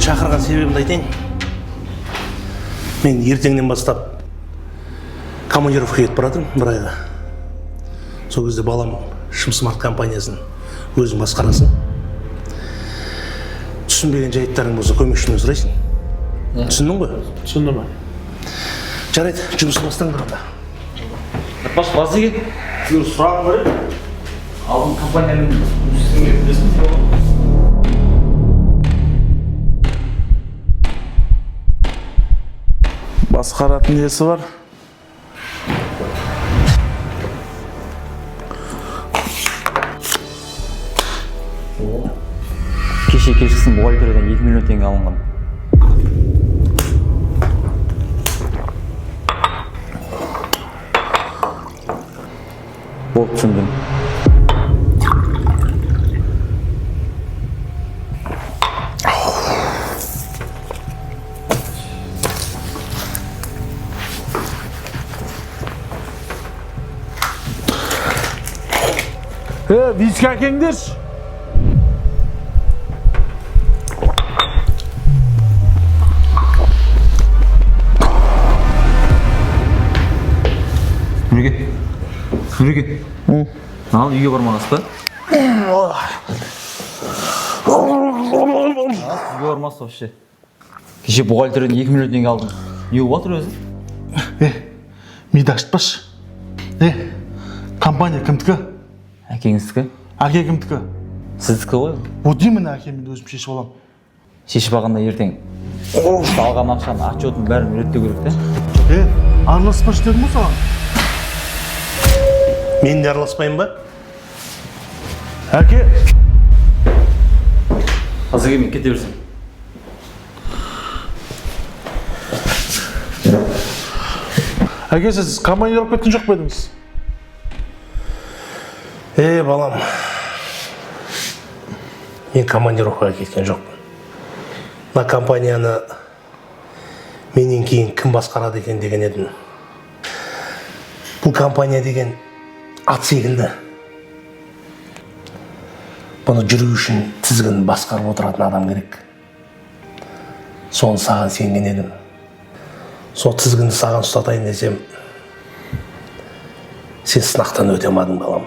Шақырған себебімді айтайын. Мен ертеңнен бастап командировкаға кетіп бара жатырмын бір айға. Сол кезде балам Шымсмарт компаниясын өзің басқарасың. Түсінбеген жайттарың болса, көмекшімнен сұрайсың. Түсіндің ғой? Түсіндім. Жарайды, жұмысты бастаңдар онда. Баш, базеге бір сұрағым бар еді. Алдын компаниямен жұмыс істегенді білесің бе? Басқаратын несі бар? Кеше кешкісін бухгалтериядан 2 миллион теңге алынған. Болды, түсіндім. Е, виски әкеңдерші. Нұреке, Нұреке, ал үйге бармағансыз ба? Үйге бармас вообще. Кеше бухгалтерден 2 миллион теңге алдым. Не болып жатыр өзі? Е, миды ашытпашы. Е, компания кімдікі? Әкеңіздікі? Әке кімдікі? Сіздікі ғой. Вот именно, әкеммен өзім шешіп аламын. Шешіп алғанда ертең алған ақшаны, отчетін бәрін реттеу керек та. Е, араласпашы дедім ғой саған. Мен де араласпаймын ба? Әке. Азеке, мен кете берсем. Әке, сіз командировка кеткен жоқ па едіңіз? Е, балам, мен командировкаға кеткен жоқпын. Мына компанияны менен кейін кім басқарады екен деген едім. Бұл компания деген ат секілді. Бұны жүру үшін тізгінін басқарып отыратын адам керек. Соны саған сенген едім. Сол тізгінді саған ұстатайын десем, сен сынақтан өте алмадың, балам.